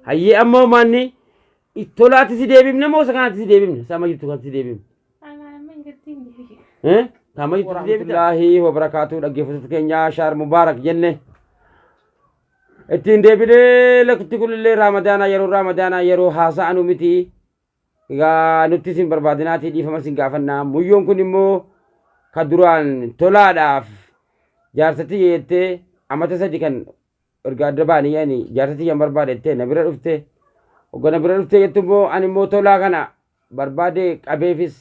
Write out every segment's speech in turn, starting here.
Hayyee amma maanni tolaatti si deebifne moo isa kanatti si deebifne? Isa amma jirtu kanatti si deebifne. Anaa amma jirti hin deebi'e. Eh? Amma jirtu si deebifne. Warahmatullaahi wabarakaatu dhaggeeffattoota keenya shaar mubaarak jenne. Ittiin deebinee lakti kunillee raamadaanaa yeroo raamadaanaa yeroo haasa'anu miti. Egaa nutti isin barbaadinaatii dhiifama isin gaafannaa. Muyyoon kun immoo ka duraan tolaadhaaf jaarsatti jettee amata sadi kan erga adda ba'anii ani jaarsa tiyyan barbaada jettee na bira dhufte. Hogga na bira dhuftee jettu immoo ani immoo tolaa kana barbaade qabeefis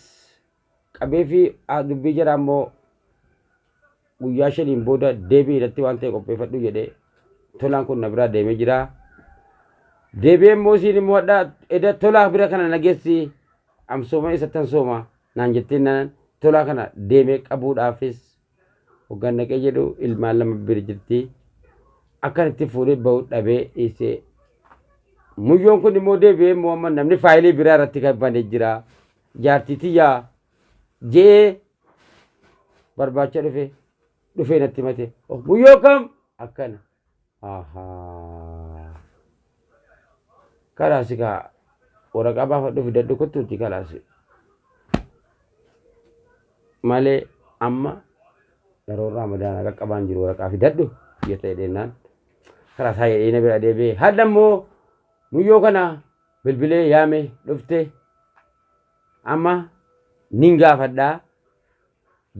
qabeefi dubbii jara immoo guyyaa shaniin booda deebii irratti waan ta'e qopheeffadhu jedhee tolaan kun na biraa deemee jira. Deebi'ee immoo isiin immoo hadha eda tolaa bira kana na geessi amsooma isattan sooma naan jetteen naan tolaa kana deemee qabuudhaafis hoggaan dhaqee jedhu ilmaan lama bira jirti. Akkan itti fuudhee bahu dhabee dhiisee. Muyyoon kun immoo deebi'ee immoo amma namni faayilii biraa irratti kan banee jira. Jaartii tiyyaa je'ee barbaacha dhufe dhufee natti himate. Oh, Muyyoo kam akkana. Ahaa. Kalaasi kaa waraqaa baafadhu fidadhu kottuuti kalaasi. Malee amma yeroo raamadaana qaqqabaan jiru waraqaa fidadhu jette jedheenaan karaa isaa jedhee na bira deebi'ee hadha immoo muyyoo kana bilbilee yaame dhufte amma nin gaafadhaa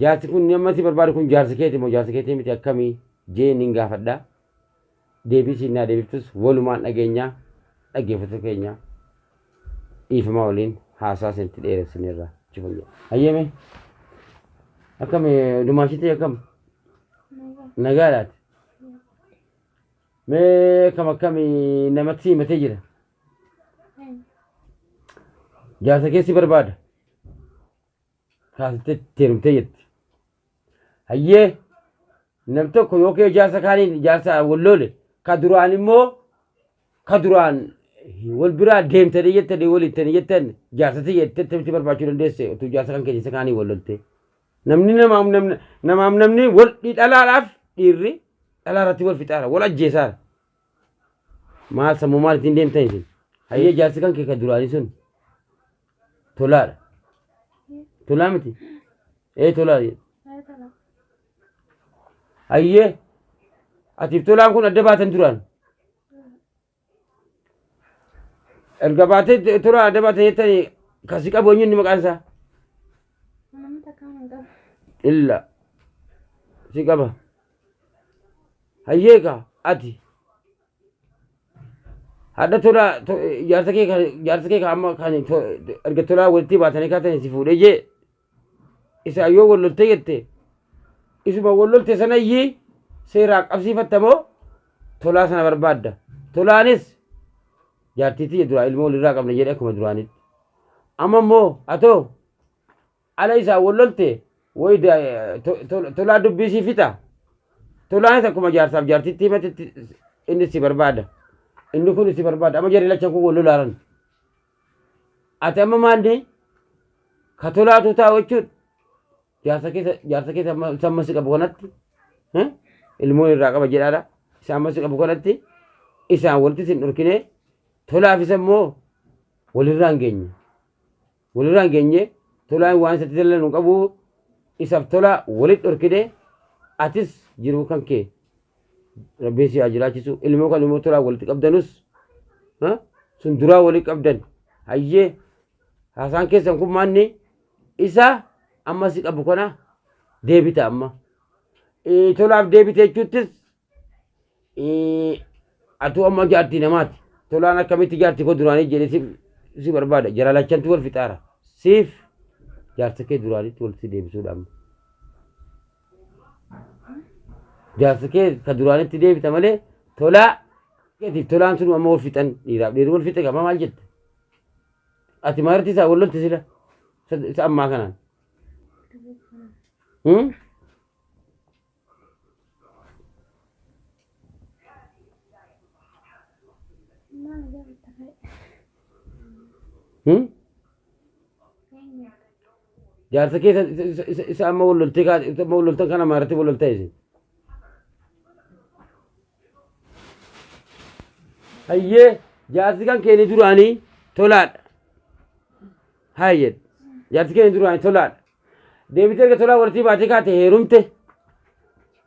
Jaarsi kun amma si barbaadu kun jaarsa keeti moo jaarsa keetii miti akkamii jee nin gaafadha. Deebii siin naa deebiftus walumaan dhageenya dhaggeeffattoota keenya dhiifamaa waliin haasaa isinitti dheeressineerra jechuun jedha. Hayyame akkam dumaashitee akkam nagaadhaati. Mee akkam akkamii namatti si himatee jira. Jaarsa kee si barbaada. kaastee itti heerumtee jetti. Hayyee nam tokko yoo kee jaarsa kaaniin jaarsa wal lole ka duraan immoo ka duraan wal biraa deemtanii jettanii wal hiiktanii jettan jaarsatti jettee attamitti barbaachuu dandeesse utuu jaarsa kan keessa kaanii wal lolte. Namni namaaf namni namaaf namni wal dhalaadhaaf dhiirri dhalaa irratti wal fixaara wal ajjeesaara. Maal sammuu maal ittiin deemtan isin? Hayyee jaarsi kan kee ka duraanii sun Tolaadha. Tolaa miti. Ee tolaa jedhe. Hayyee. Atiif tolaan kun adda baatan duraan. Erga baatee tolaan adda baatan jettanii kan si qabu eenyuun maqaan isaa? Namni takka hin qabu. Illa. Si qaba. Hayyee kaa ati. Hadha tolaa jaarsa kee kan jaarsa kee kan amma kan erga tolaa walitti baatanii kaatan si fuudhee jee isaa yoo wal loltee jette isuma wal lolte sana iyyii seeraa qabsiifatta moo tolaa sana barbaadda tolaanis jaartii tiyya duraa ilmoo walirraa qabna jedhe akkuma duraanitti amma immoo atoo ala isaa wal lolte wayi tolaa dubbii sii fixa. Tolaanis akkuma jaarsaaf jaartitti himatetti inni si barbaada. Inni kun si barbaada. Amma jarri lachan kun wal lolaaran. Ati amma maalni ka tolaatu taa'u jechuun jaarsa keessa jaarsa keessa amma isa amma si qabu kanatti ilmoon irraa qaba jedhaadha. Isa amma si qabu kanatti isaan walitti sin dhorkine tolaaf isa immoo walirraa hin geenye. Walirraa hin geenye tolaan waan isatti dallanu hin qabu isaf tola walit dhorkine atis jiruu kan kee rabbiin si haa jiraachisu ilmoo kan immoo tolaa walitti qabdanus sun duraa walitti qabdan hayyee haasaan keessan kun maanni isa amma si qabu kana deebita amma tolaaf deebite jechuuttis Atuu amma jaartii namaati. Tolaan akkamitti jaartii koo duraanii jedhee si, si barbaada. Jara lachantu wal fixaara. Siif jaarsa kee duraanitti wal si deebisuudha amma. Jaarsa kee ka duraanitti deebita malee tolaa keetiif tolaan sun amma wal fixan dhiiraaf dhiirri wal fixe qaba maal jette? Ati maarti isaa wal lolte sila isa ammaa kanaan. Hmm? Jaarsa keessa isa amma wal loltee isa amma wal loltan kana maarratti wal loltee isin. Hayyee. Jaarsi kan keenya duraanii tolaadha. Haa jedhe. Jaarsi keenya duraanii tolaadha. Deebitee erga tolaa walitti baatee kaate heerumte.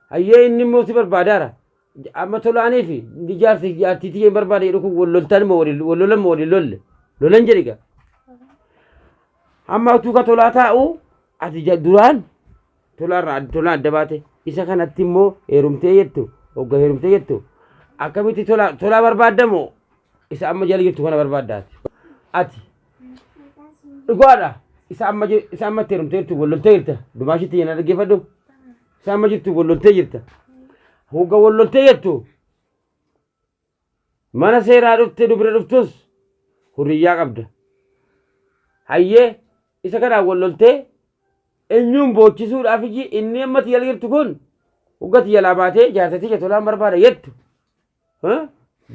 Hayyee inni immoo si barbaadaara. Amma tolaanii fi inni jaarsi jaartii tiyya hin barbaade jedhu kun wal loltan moo wal wal lolan moo wal lolle? Lolan jedhi gaa. Amma utuu ka tolaa taa'u ati duraan tolaarraa tolaan adda baate isa kanatti immoo heerumtee jettu hogga heerumtee jettu akkamitti tolaa tolaa barbaadda moo isa amma jala jirtu kana barbaadda ati? Ati dhugaadha isa amma isa amma itti heerumtee jirtu wal loltee jirta dumaashitti yana dhaggeeffadhu isa amma jirtu wal loltee jirta hogga wal loltee jettu Mana seeraa dhuftee dubra dhuftus hurriyyaa qabda. Hayyee isa kanaan wal loltee eenyuun boochisuudhaaf ijji inni amma tiyya jirtu kun hogga tiyya laa baatee jaarsa tiyya tolaan barbaada jettu.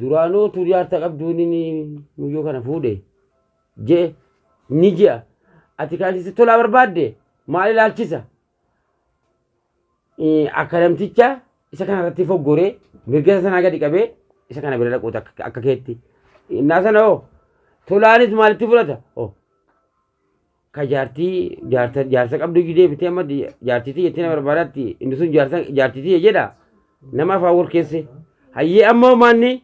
Duraanuu utuu jaarsa qabduun inni muyyoo kana fuudhe jee ni je'a. Ati kan si tolaa barbaadde maal ilaalchisa? Akka namticha isa kana irratti foggoree mirga isa sanaa gadi qabee isa kana bira dhaquuti akka keetti. Innaa sana hoo tolaanis maalitti fudhata? Hoo ka jaartii jaarsa jaarsa qabdu iyyuu deebitee amma jaartii tiyya jettee na barbaadaatti inni sun jaarsa jaartii tiyya jedha nama afaan wal keesse. Hayyee amma hoo maanni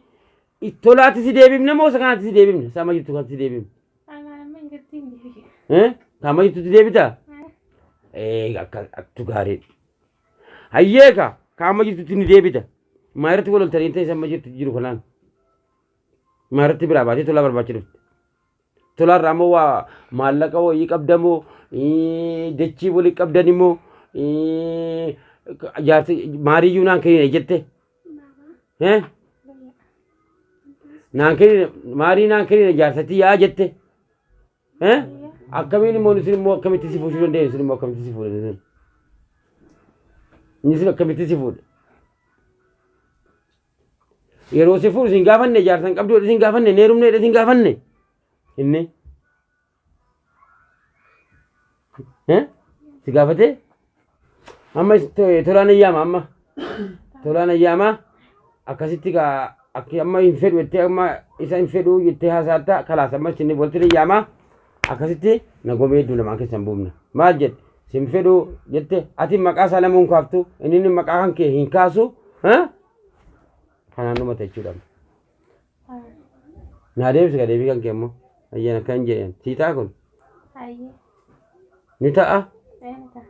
tolaatti si deebifne moo isa kanaatti si deebifne? Isa amma jirtu kanatti si deebifne? Anaan amma hin jirti hin deebi'e. Eh? Ka amma jirtutti deebitaa? Ee akka aktu gaariidha. Hayyee ka ka amma jirtutti ni deebita. Maa irratti wal loltanii ta'e isa amma jirtu jiru kanaan. Maa irratti biraa baatee tolaa barbaacha dhufte. Tolaarraa immoo waa maallaqa wayii qabdamoo dachii walii qabdan immoo jaarsi maariyyuu naan kennine jette. Eh? Naan kennine maarii naan kennine jaarsatti yaa jette. Eh? Akkamiin immoo isin immoo akkamitti si fuuchuu dandeenya isin immoo akkamitti si fuudhe isin? Inni isin akkamitti si fuudhe? Yeroo si fuudhu isin gaafanne jaarsan qabdu isin gaafanne hin heerumne isin gaafanne inni. Eh? Si gaafatee? Amma tolaan ayyaama amma. Tolaan ayyaama akkasitti gaa akki amma hin fedhu jettee amma isa hin fedhu jettee haasa'atta kalaas amma isin walitti ayyaama akkasitti na gomee hedduu lamaan keessan buufna. Maal jette sin fedhu jette ati maqaa isaa lamuu hin kaaftu inni inni maqaa kan kee hin kaasu. Kanaan dhumata jechuudha. Naa deebisi ka deebii kan kee immoo. Ayyaan akkan jedhan sii ta'a kun Hayyee. ni ta'a. Ee ni ta'a.